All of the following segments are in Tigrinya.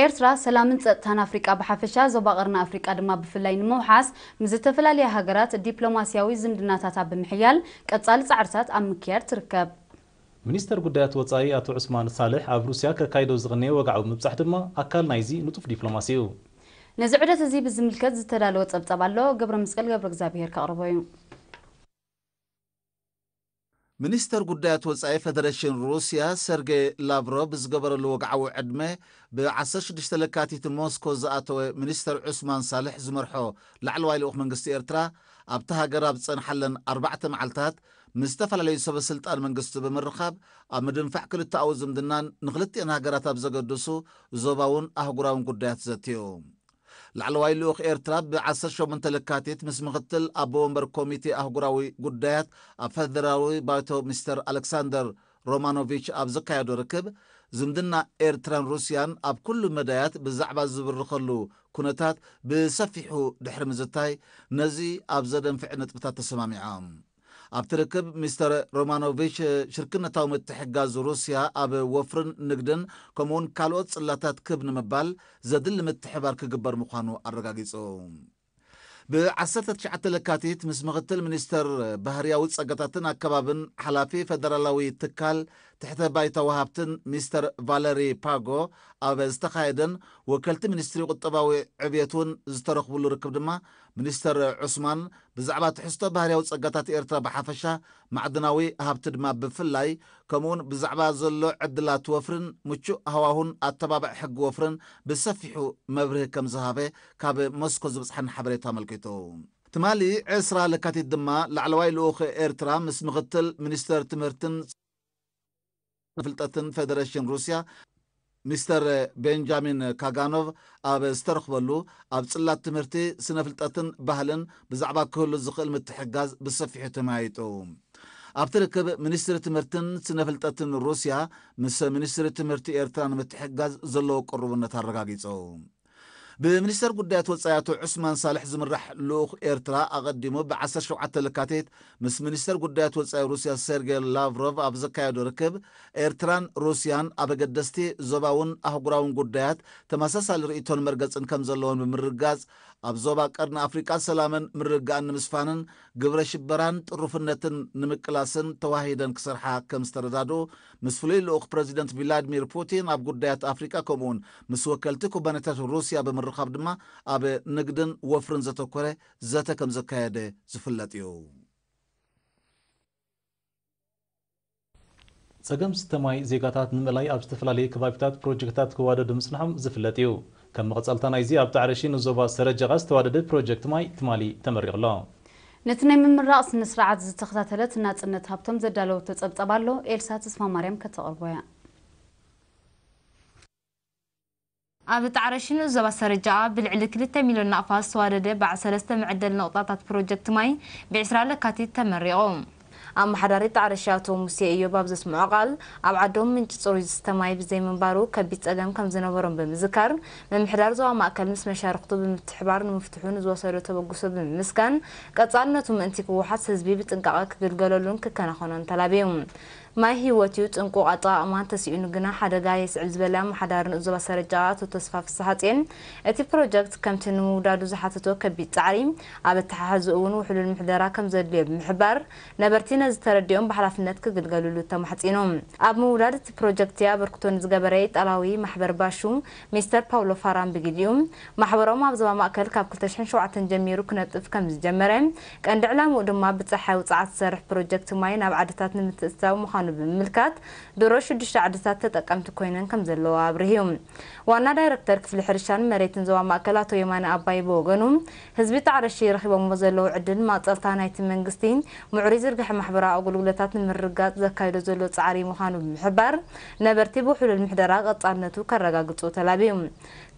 ኤርትራ ሰላምን ጸጥታን ኣፍሪቃ ብሓፈሻ፣ ዞባ ቀርኒ ኣፍሪቃ ድማ ብፍላይ ንምውሓስ፣ ምስ ዝተፈላለያ ሃገራት ዲፕሎማስያዊ ዝምድናታታ ብምሕያል ቀጻሊ ጻዕርታት ኣብ ምክያድ ትርከብ። ሚኒስተር ጉዳያት ወጻኢ ኣቶ ዑስማን ሳልሕ ኣብ ሩስያ ከካይዶ ዝቕነየ ወግዓዊ ምብጻሕ ድማ ኣካል ናይዚ ንጡፍ ዲፕሎማሲ እዩ። ነዚ ዑደት እዚ ብዝምልከት ዝተዳለወ ጸብጻብ ኣሎ። ገብረ መስቀል ገብረ እግዚኣብሔር ከቕርቦ እዩ። ሚኒስተር ጉዳያት ወጻኢ ፈደረሽን ሩስያ ሰርጌ ላቭሮቭ ብዝገበረሉ ወግዓዊ ዕድመ፣ ብ ዓሰርተ ሽዱሽተ ለካቲት ሞስኮ ዝኣተወ ሚኒስተር ዑስማን ሳልሕ ዝመርሖ ላዕለዋይ ልኡኽ መንግስቲ ኤርትራ፣ ኣብታ ሃገር ኣብ ዝጸንሓለን ኣርባዕተ መዓልታት ምስ ዝተፈላለዩ ሰበ ስልጣን መንግስቲ ብምርኻብ፣ ኣብ ምድንፋዕ ክልተኣዊ ዝምድናን ንክልቲኣን ሃገራት ኣብ ዘገድሱ ዞባውን ኣህጉራውን ጉዳያት ዘትዩ። ላዕለዋይ ልኡኽ ኤርትራ ብ ዓሰርተ ሸሞንተ ለካቲት ምስ ምኽትል ኣቦ ወንበር ኮሚቴ ኣህጉራዊ ጉዳያት ኣብ ፈደራላዊ ባይቶ ሚስተር ኣሌክሳንደር ሮማኖቪች ኣብ ዘካየዶ ርክብ፣ ዝምድና ኤርትራን ሩስያን ኣብ ኩሉ መዳያት ብዛዕባ ዝብርኸሉ ኩነታት ብሰፊሑ ድሕሪ ምዝታይ፣ ነዚ ኣብ ዘደንፍዕ ነጥብታት ተሰማሚዖም። ኣብቲ ርክብ ሚስተር ሮማኖቪች፣ ሽርክነታዊ ምትሕግጋዝ ሩስያ ኣብ ወፍርን ንግድን ከምኡውን ካልኦት ጽላታት ክብ ንምባል ዘድሊ ምትሕብባር ክግበር ምዃኑ ኣረጋጊጹ። ብ ዓሰርተ ትሽዓተ ለካቲት ምስ ምኽትል ሚኒስተር ባህርያዊ ጸጋታትን ኣከባብን ሓላፊ ፈደራላዊ ትካል ትሕተ ባይታ ወሃብትን ሚስተር ቫለሪ ፓጎ ኣብ ዝተኻየደን ወከልቲ ሚኒስትሪ ቁጠባዊ ዕብየት እውን ዝተረኽብሉ ርክብ ድማ፣ ሚኒስተር ዑስማን ብዛዕባ ትሕዝቶ ባህርያዊ ጸጋታት ኤርትራ ብሓፈሻ፣ ማዕድናዊ ሃብቲ ድማ ብፍላይ፣ ከምኡውን ብዛዕባ ዘሎ ዕድላት ወፍርን ምቹእ ሃዋሁን ኣተባባዒ ሕጊ ወፍርን ብሰፊሑ መብርሂ ከም ዝሃበ ካብ ሞስኮ ዝብጽሓና ሓበሬታ ኣመልኪቱ። ትማሊ ዕስራ ለካቲት ድማ ላዕለዋይ ልኡኽ ኤርትራ ምስ ምኽትል ሚኒስተር ትምህርትን ፍልጠትን ፈደረሽን ሩስያ ሚስተር ቤንጃሚን ካጋኖቭ ኣብ ዝተረኽበሉ፣ ኣብ ጽላት ትምህርቲ፣ ስነ ፍልጠትን ባህልን ብዛዕባ ክህሉ ዝኽእል ምትሕግጋዝ ብሰፊሑ ተመያይጡ። ኣብቲ ርክብ ሚኒስትሪ ትምህርትን ስነ ፍልጠትን ሩስያ ምስ ሚኒስትሪ ትምህርቲ ኤርትራ ንምትሕግጋዝ ዘለዎ ቅሩብነት ኣረጋጊጹ። ብሚኒስተር ጉዳያት ወጻኢ ኣቶ ዑስማን ሳልሕ ዝምራሕ ልኡኽ ኤርትራ ኣቐዲሙ ብ ዓሰርተ ሸውዓተ ለካቲት ምስ ሚኒስተር ጉዳያት ወጻኢ ሩስያ ሴርጌ ላቭሮቭ ኣብ ዘካየዶ ርክብ፣ ኤርትራን ሩስያን ኣብ ኣገደስቲ ዞባውን ኣህጉራውን ጉዳያት ተመሳሳሊ ርእይቶን መርገጽን ከም ዘለወን ብምርግጋጽ፣ ኣብ ዞባ ቀርኒ ኣፍሪቃ ሰላምን ምርግጋእን ንምስፋንን ግብረ ሽበራን ጥሩፍነትን ንምቅላስን ተዋሂደን ክሰርሓ ከም ዝተረዳድኡ ምስ ፍሉይ ልኡኽ ፕረዚደንት ቪላድሚር ፑቲን ኣብ ጉዳያት ኣፍሪቃ ከምኡውን ምስ ወከልቲ ኩባንያታት ሩስያ ብምርኻብ ድማ ኣብ ንግድን ወፍርን ዘተኮረ ዘተ ከም ዘካየደ ዝፍለጥ እዩ። ጸገም ስተ ማይ ዜጋታት ንምእላይ ኣብ ዝተፈላለዩ ከባቢታት ፕሮጀክታት ክዋደዱ ምጽንሖም ዝፍለጥ እዩ። ከም መቐጸልታ ናይዚ ኣብ ጣዕረሺ ንዞባ ሰረጀቓ ዝተዋደደ ፕሮጀክት ማይ ትማሊ ተመሪቑ ኣሎ። ነቲ ናይ ምምራቕ ስነ ስርዓት ዝተኸታተለት ናጽነት ሃብቶም ዘዳለወቶ ጸብጻብ ኣሎ፣ ኤልሳ ተስፋማርያም ከተቕርቦ እያ። ኣብ ጣዕረሺ ንኡስ ዞባ ሰረጃኣ ብልዕሊ ክልተ ሚልዮን ናቕፋ ዝተዋደደ በዓል ሰለስተ መዐደሊ ነቑጣታት ፕሮጀክት ማይ ብዕስራ ለካቲት ተመሪቑ። ኣመሓዳሪ ጣዕረሺ ኣቶ ሙሴ እዮብ ኣብ ዘስምዖ ቃል፣ ኣብ ዓዶም ምንጪ ጽሩይ ዝስተ ማይ ብዘይምንባሩ ከቢድ ጸገም ከም ዝነበሮም ብምዝካር፣ ምምሕዳር ዞባ ማእከል ምስ መሻርኽቱ ብምትሕባር ንምፍትሑ ንዝወሰዶ ተበግሶ ብምምስጋን፣ ቀጻልነቱ ምእንቲ ክወሓስ ህዝቢ ብጥንቃቐ ክግልገለሉን ክከናኸኖን ተላብዩ። ማይ ህይወት እዩ፣ ጥንቁቕ ኣጠቓቕማ እንተስኢኑ ግና ሓደጋ የስዕብ ዝበለ ኣመሓዳሪ ንኡስ ዞባ ሰረጃ ኣቶ ተስፋ ፍስሓጽየን፣ እቲ ፕሮጀክት ከምቲ ንምውዳዱ ዝሓተቶ ከቢድ ጻዕሪ ኣብ ኣተሓሕዝኡ እውን ውሕሉል ምሕደራ ከም ዘድልዮ ብምሕባር፣ ነበርቲ ነዚ ተረዲኦም ብሓላፍነት ክግልገሉሉ ተማሕጺኑ። ኣብ ምውዳድ እቲ ፕሮጀክት ኣበርክቶ ንዝገበረ ኢጣልያዊ ማሕበር ባሹ ሚስተር ፓውሎ ፋራን ብግዲኡ፣ ማሕበሮም ኣብ ዞባ ማእከል ካብ ክልተ ሽሕን ሸውዓተን ጀሚሩ ክነጥፍ ከም ዝጀመረ፣ ቀንዲ ዕላምኡ ድማ ብጸሓይ ውጽዓት ዝሰርሕ ፕሮጀክት ማይ ናብ ዓድታት ንምትእትታው ምዃኑ ብምምልካት፣ ድሮ ሽዱሽተ ዓድታት ተጠቀምቲ ኮይነን ከም ዘለዋ ኣብሪሁ። ዋና ዳይረክተር ክፍሊ ሕርሻን መሬትን ዞባ ማእከል ኣቶ የማነ ኣባይ ብወገኑ፣ ህዝቢ ጣዕረሺ ረኺቦሞ ዘለዉ ዕድል፣ መቐጸልታ ናይቲ መንግስቲ ምዕሩይ ዝርግሐ ማሕበራዊ ኣገልግሎታት ንምርግጋጽ ዘካይዶ ዘሎ ጻዕሪ ምዃኑ ብምሕባር፣ ነበርቲ ብውሕሉል ምሕደራ ቀጻልነቱ ከረጋግጹ ተላብዩ።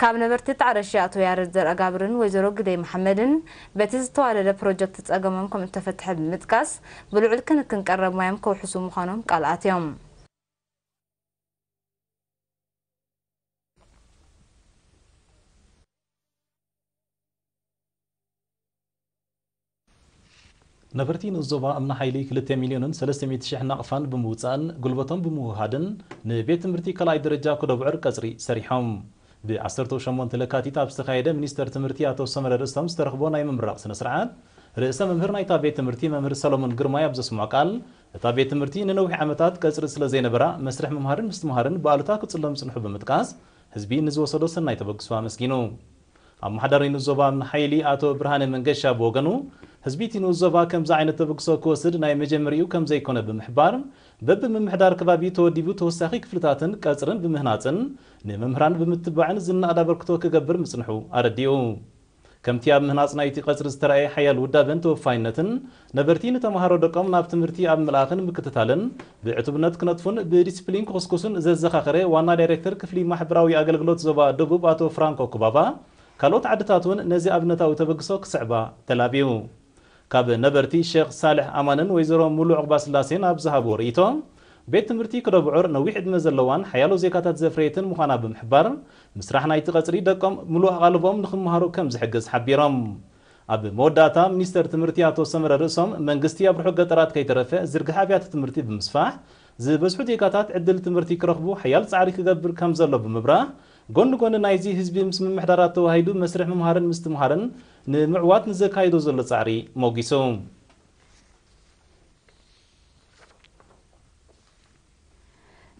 ካብ ነበርቲ ጣዕረሺ ኣቶ ያረድ ዘርኣጋብርን ወይዘሮ ግደይ መሓመድን በቲ ዝተዋደደ ፕሮጀክት ጸገሞም ከም እተፈትሐ ብምጥቃስ፣ ብልዑል ክንክን ቀረብ ማዮም ከውሕሱ ምዃኖም ቃል ኣትዮም። ነበርቲ ንኡስ ዞባ እምኒ ሓይሊ ክልተ ሚልዮንን ሰለስተ ሚእቲ ሽሕ ናቕፋን ብምውጻእን ጉልበቶም ብምውህሃድን ንቤት ትምህርቲ ካልኣይ ደረጃ ኮደብዑር ቀጽሪ ሰሪሖም። ብ ዓሰርተ ሸሞንተ ለካቲት ኣብ ዝተኻየደ ሚኒስተር ትምህርቲ ኣቶ ሰመረ ርእሶም ዝተረኽቦ ናይ ምምራቕ ስነ ስርዓት፣ ርእሰ መምህር ናይታ ቤት ትምህርቲ መምህር ሰሎሞን ግርማይ ኣብ ዘስምዖ ቃል፣ እታ ቤት ትምህርቲ ንነዊሕ ዓመታት ቀጽሪ ስለ ዘይነበራ መስርሕ ምምሃርን ምስትምሃርን ብኣሉታ ክጽሎ ምጽንሑ ብምጥቃስ፣ ህዝቢ ንዝወሰዶ ሰናይ ተበግሶ ኣመስጊኑ። ኣመሓዳሪ ንኡስ ዞባ እምኒ ሓይሊ ኣቶ ብርሃነ መንገሻ ብወገኑ፣ ህዝቢ እቲ ንኡስ ዞባ ከምዚ ዓይነት ተበግሶ ክወስድ ናይ መጀመሪኡ ከም ዘይኮነ ብምሕባር፣ በብምምሕዳር ከባቢ ተወዲቡ ተወሳኺ ክፍልታትን ቀጽርን ብምህናጽን ንመምህራን ብምትባዕን ዝነኣድ ኣበርክቶ ክገብር ምጽንሑ ኣረዲኡ። ከምቲ ኣብ ምህናጽ ናይቲ ቀጽሪ ዝተራእየ ሓያል ውዳበን ተወፋይነትን፣ ነበርቲ ንተምሃሮ ደቆም ናብ ትምህርቲ ኣብ ምልኣኽን ምክትታልን ብዕቱብነት ክነጥፉን ብዲስፕሊን ክኹስኩሱን ዘዘኻኸረ ዋና ዳይሬክተር ክፍሊ ማሕበራዊ ኣገልግሎት ዞባ ደቡብ ኣቶ ፍራንኮ ኩባባ፣ ካልኦት ዓድታት እውን ነዚ ኣብነታዊ ተበግሶ ክስዕባ ተላብዩ። ካብ ነበርቲ ሼኽ ሳልሕ ኣማንን ወይዘሮ ሙሉ ዕቑባስላሴን ኣብ ዝሃብዎ ርእይቶ፣ ቤት ትምህርቲ ክደብዑር ነዊሕ ዕድመ ዘለዋን ሓያሎ ዜጋታት ዘፍረየትን ምዃና ብምሕባር፣ ምስራሕ ናይቲ ቀጽሪ ደቆም ምሉእ ኣቓልቦም ንኽመሃሩ ከም ዝሕግዝ ሓቢሮም። ኣብ መወዳእታ ሚኒስተር ትምህርቲ ኣቶ ሰመረ ርእሶም፣ መንግስቲ ኣብ ርሑቕ ገጠራት ከይተረፈ ዝርግሐ ኣብያተ ትምህርቲ ብምስፋሕ፣ ዝበዝሑ ዜጋታት ዕድል ትምህርቲ ክረኽቡ ሓያል ጻዕሪ ክገብር ከም ዘሎ ብምብራህ፣ ጎኒ ጎኒ ናይዚ ህዝቢ ምስ ምምሕዳራት ተዋሂዱ መስርሕ ምምሃርን ምስትምሃርን ንምዕዋት ንዘካይዶ ዘሎ ጻዕሪ ሞጊሱ።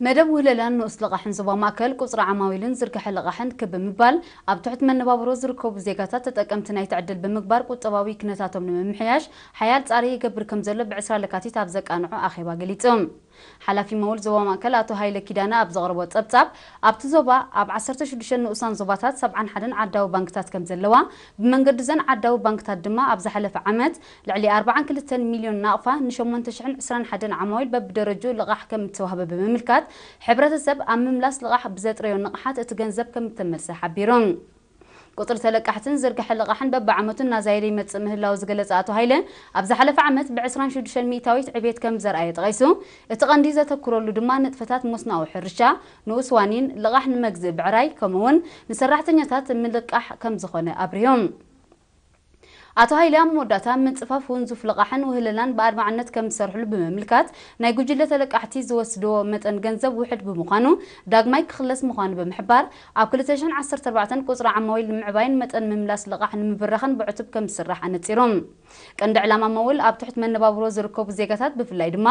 መደብ ውህለላን ንኡስ ልቓሕን ዞባ ማእከል ቁጽሪ ዓማዊልን ዝርግሐ ልቓሕን ክብ ብምባል ኣብ ትሑት መነባብሮ ዝርከቡ ዜጋታት ተጠቀምቲ ናይቲ ዕድል ብምግባር ቁጠባዊ ክነታቶም ንምምሕያሽ ሓያል ጻዕሪ ይገብር ከም ዘሎ ብ ዕስራ ለካቲት ኣብ ዘቃንዖ ኣኼባ ገሊጹ። ሓላፊ መውል ዞባ ማእከል ኣቶ ሃይለ ኪዳነ ኣብ ዘቕረቦ ጸብጻብ፣ ኣብቲ ዞባ ኣብ ዓሰርተ ሽዱሽተ ንኡሳን ዞባታት ሰብዓን ሓደን ዓዳዊ ባንክታት ከም ዘለዋ፣ ብመንገዲ ዘን ዓዳዊ ባንክታት ድማ ኣብ ዝሓለፈ ዓመት ልዕሊ ኣርብዓን ክልተን ሚልዮን ናቕፋ ንሸሞንተ ሽሕን ዕስራን ሓደን ዓማዊል በብደረጅኡ ልቓሕ ከም እተዋህበ ብምምልካት፣ ሕብረተሰብ ኣብ ምምላስ ልቓሕ ብዘጥረዮ ንቕሓት እቲ ገንዘብ ከም እተመልሰ ሓቢሩ። ቁጽሪ ተለቃሕትን ዝርግሐ ልቓሕን በብዓመቱ እናዛየደ ይመጽእ ምህላዉ ዝገለጸ ኣቶ ሃይለ፣ ኣብ ዝሓለፈ ዓመት ብ ዕስራን ሽዱሽተን ሚእታዊት ዕቤት ከም ዘርኣየ ጠቒሱ፣ እቲ ቀንዲ ዘተኩረሉ ድማ ንጥፈታት መስኖኣዊ ሕርሻ፣ ንኡስ ዋኒን፣ ልቓሕ ንመግዝኢ ብዕራይ፣ ከምኡ'ውን ንሰራሕተኛታት ምልቃሕ ከም ዝኾነ ኣብሪሁ። ኣቶ ሃይለ ኣብ መወዳእታ፣ ምጽፋፍ ውንዙፍ ልቓሕን ውህለላን ብኣድማዕነት ከም ዝሰርሕሉ ብምምልካት፣ ናይ ጉጅለ ተለቃሕቲ ዝወስድዎ መጠን ገንዘብ ውሑድ ብምዃኑ፣ ዳግማይ ክኽለስ ምዃኑ ብምሕባር፣ ኣብ ክልተ ሽሕን ዓሰርተ ኣርባዕተን ቁጽሪ ዓማዊል ንምዕባይን መጠን ምምላስ ልቓሕ ንምብራኽን ብዕቱብ ከም ዝስራሕ ኣነጺሩ። ቀንዲ ዕላማ መውል ኣብ ትሑት መነባብሮ ዝርከቡ ዜጋታት፣ ብፍላይ ድማ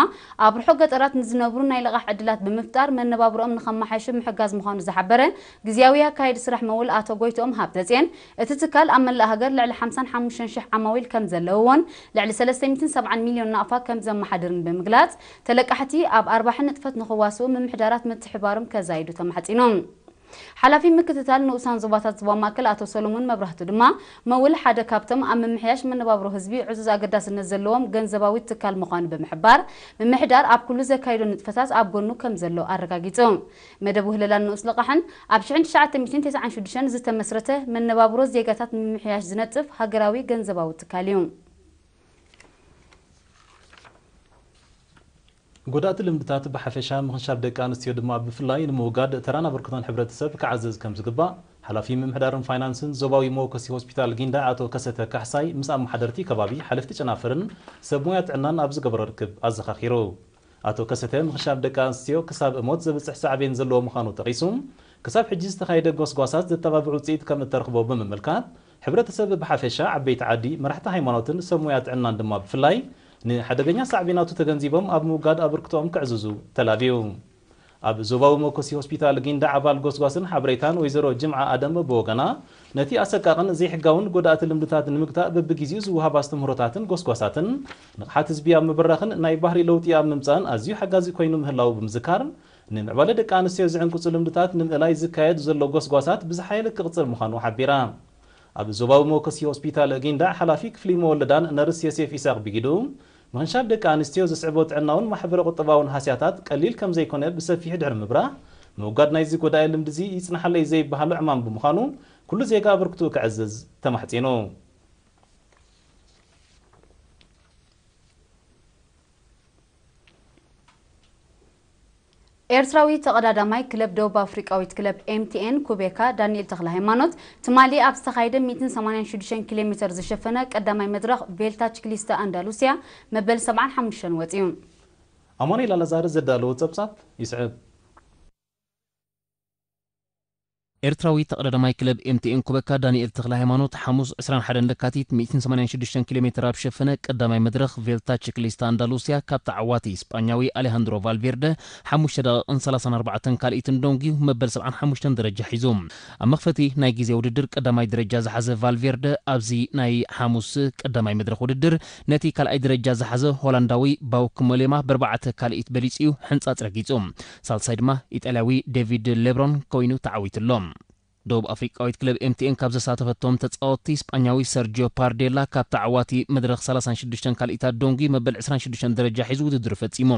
ኣብ ርሑቕ ገጠራት ንዝነብሩ ናይ ልቓሕ ዕድላት ብምፍጣር መነባብሮኦም ንኸመሓይሹ ምሕጋዝ ምዃኑ ዝሓበረ ግዝያዊ ኣካያዲ ስራሕ መውል ኣቶ ጎይትኦም ሃብተጽዮን፣ እቲ ትካል ኣብ መላእ ሃገር ልዕሊ ሓምሳን ሓሙሽተን ሽሕ ዓማዊል ከም ዘለውዎን ልዕሊ ሰለስተ ሚእትን ሰብዓን ሚልዮን ናቕፋ ከም ዘመሓድርን ብምግላጽ፣ ተለቃሕቲ ኣብ ኣርባሒ ንጥፈት ንኽዋስኡ ምምሕዳራት ምትሕብባሮም ከዛይዱ ተማሕጺኑ። ሓላፊ ምክትታል ንኡሳን ዞባታት ዞባ ማእከል ኣቶ ሰሎሞን መብራህቱ ድማ፣ መውል ሓደ ካብቶም ኣብ ምምሕያሽ መነባብሮ ህዝቢ ዕዙዝ ኣገዳስነት ዘለዎም ገንዘባዊ ትካል ምዃኑ ብምሕባር፣ ምምሕዳር ኣብ ኩሉ ዘካይዶ ንጥፈታት ኣብ ጎኑ ከም ዘሎ ኣረጋጊጹ። መደብ ውህለላን ንኡስ ልቓሕን ኣብ ሽሕን ትሽዓተ ሚእትን ተስዓን ሽዱሽተን ዝተመስረተ፣ መነባብሮ ዜጋታት ንምምሕያሽ ዝነጥፍ ሃገራዊ ገንዘባዊ ትካል እዩ። ጎዳእቲ ልምድታት ብሓፈሻ፣ ምኽንሻብ ደቂ ኣንስትዮ ድማ ብፍላይ ንምውጋድ ተራን ኣበርክቶን ሕብረተሰብ ክዓዘዝ ከም ዝግባእ፣ ሓላፊ ምምሕዳርን ፋይናንስን ዞባዊ መወከሲ ሆስፒታል ጊንዳዕ ኣቶ ከሰተ ካሕሳይ ምስ ኣመሓደርቲ ከባቢ፣ ሓለፍቲ ጨናፍርን ሰብ ሞያ ጥዕናን ኣብ ዝገበሮ ርክብ ኣዘኻኺሩ። ኣቶ ከሰተ፣ ምኽንሻብ ደቂ ኣንስትዮ ክሳብ ሞት ዘብጽሕ ሳዕቤን ዘለዎ ምዃኑ ጠቒሱ፣ ክሳብ ሕጂ ዝተኻየደ ጎስጓሳት ዘተባብዕ ውጽኢት ከም እተረኽቦ ብምምልካት፣ ሕብረተሰብ ብሓፈሻ፣ ዓበይቲ ዓዲ፣ መራሕቲ ሃይማኖትን ሰብ ሞያ ጥዕናን ድማ ብፍላይ፣ ንሓደገኛ ሳዕቤናቱ ተገንዚቦም ኣብ ምውጋድ ኣበርክቶኦም ከዕዝዙ ተላብዩ። ኣብ ዞባዊ መወከሲ ሆስፒታል ጊንዳዕ ኣባል ጎስጓስን ሓበሬታን ወይዘሮ ጅምዓ ኣደም ብወገና፣ ነቲ ኣሰቃቕን ዘይሕጋውን ጎዳእቲ ልምድታት ንምግታእ በብግዜኡ ዝወሃብ ኣስተምህሮታትን ጎስጓሳትን ንቕሓት ህዝቢ ኣብ ምብራኽን ናይ ባህሪ ለውጢ ኣብ ምምጻእን ኣዝዩ ሓጋዚ ኮይኑ ምህላዉ ብምዝካር፣ ንምዕባለ ደቂ ኣንስትዮ ዝዕንቅጹ ልምድታት ንምእላይ ዝካየድ ዘሎ ጎስጓሳት ብዝሓየለ ክቕጽል ምዃኑ ሓቢራ። ኣብ ዞባዊ መወከሲ ሆስፒታል ጊንዳዕ ሓላፊ ክፍሊ መወለዳን ነርስ ዮሴፍ ኢሳቕ ብጊዱ፣ ምኽንሻብ ደቂ ኣንስትዮ ዘስዕቦ ጥዕናውን ማሕበረ ቁጠባውን ሃስያታት ቀሊል ከም ዘይኮነ ብሰፊሑ ድሕሪ ምብራህ፣ ምውጋድ ናይዚ ጎዳኢ ልምዲ እዚ ይጽናሓለይ ዘይበሃሎ ዕማም ብምዃኑ፣ ኩሉ ዜጋ ኣበርክትኡ ከዕዝዝ ተማሕጺኑ። ኤርትራዊ ተቐዳዳማይ ክለብ ደቡብ ኣፍሪቃዊት ክለብ ኤምቲኤን ኩቤካ ዳንኤል ተኽለሃይማኖት፣ ትማሊ ኣብ ዝተኻየደ ሚእትን ሰማንያን ሽዱሽተን ኪሎ ሜተር ዝሸፈነ ቀዳማይ መድረኽ ቬልታ ቺክሊስታ ኣንዳሉስያ መበል ሰብዓን ሓሙሽተን ወጺኡ። ኣማኑኤል ኣላዛር ዘዳለዎ ጸብጻብ ይስዕብ። ኤርትራዊ ተቐዳዳማይ ክለብ ኤምቲኤን ኩበካ ዳንኤል ተኽለ ሃይማኖት ሓሙስ ዕስራን ሓደን ለካቲት ሚእትን ሰማንያን ሽዱሽተን ኪሎ ሜትር ኣብ ሸፈነ ቀዳማይ መድረኽ ቬልታ ቺክሊስታ ኣንዳሉስያ ካብ ተዓዋቲ ስጳኛዊ ኣሌሃንድሮ ቫልቬርደ ሓሙሽተ ደቂቕን ሰላሳን ኣርባዕተን ካልኢትን ደንጉዩ መበል ሰብዓን ሓሙሽተን ደረጃ ሒዙ። ኣብ መኽፈቲ ናይ ግዜ ውድድር ቀዳማይ ደረጃ ዝሓዘ ቫልቬርደ ኣብዚ ናይ ሓሙስ ቀዳማይ መድረኽ ውድድር ነቲ ካልኣይ ደረጃ ዝሓዘ ሆላንዳዊ ባውክ ሞሌማ ብኣርባዕተ ካልኢት በሊጹ እዩ ሕንጻጽ ረጊጹ። ሳልሳይ ድማ ኢጣልያዊ ዴቪድ ሌብሮን ኮይኑ ተዓዊቱ ኣሎ። ደቡብ ኣፍሪቃዊት ክለብ ኤምቲኤን ካብ ዘሳተፈቶም ተጻወትቲ ስጳኛዊ ሰርጂዮ ፓርዴላ ካብ ተዓዋቲ መድረኽ ሰላሳን ሽዱሽተን ካልኢታት ደንጉ መበል ዕስራን ሽዱሽተን ደረጃ ሒዙ ውድድሩ ፈጺሙ።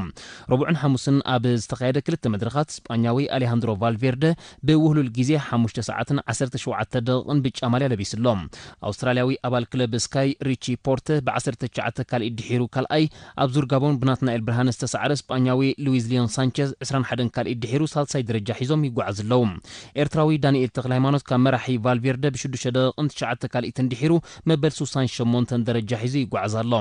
ረቡዕን ሓሙስን ኣብ ዝተኻየደ ክልተ መድረኻት ስጳኛዊ ኣሌሃንድሮ ቫልቬርደ ብውህሉል ግዜ ሓሙሽተ ሰዓትን ዓሰርተ ሸውዓተ ደቂቕን ብጫ ማልያ ለቢሱ ኣሎ። ኣውስትራልያዊ ኣባል ክለብ ስካይ ሪቺ ፖርተ ብ ዓሰርተ ትሽዓተ ካልኢት ድሒሩ ካልኣይ፣ ኣብ ዙር ጋቦን ብናትናኤል ብርሃነ ዝተሳዕረ ስጳኛዊ ሉዊዝ ሊዮን ሳንቸዝ ዕስራን ሓደን ካልኢት ድሒሩ ሳልሳይ ደረጃ ሒዞም ይጓዓዙ ኣለዉ። ኤርትራዊ ዳንኤል ተኽለ ሃይማኖት ካብ መራሒ ቫልቬርደ ብሽዱሽተ ደቂቕን ትሽዓተ ካልኢትን ድሒሩ መበል ሱሳን ሸሞንተን ደረጃ ሒዙ ይጓዓዝ ኣሎ።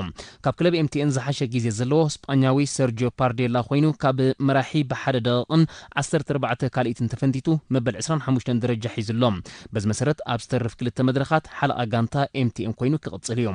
ካብ ክለብ ኤምቲኤን ዝሓሸ ግዜ ዘለዎ ስጳኛዊ ሰርጂዮ ፓርዴላ ኮይኑ ካብ መራሒ ብሓደ ደቂቕን ዓሰርተ ኣርባዕተ ካልኢትን ተፈንቲቱ መበል ዕስራን ሓሙሽተን ደረጃ ሒዙ ኣሎ። በዚ መሰረት ኣብ ዝተርፍ ክልተ መድረኻት ሓለቓ ጋንታ ኤምቲኤን ኮይኑ ክቕጽል እዩ።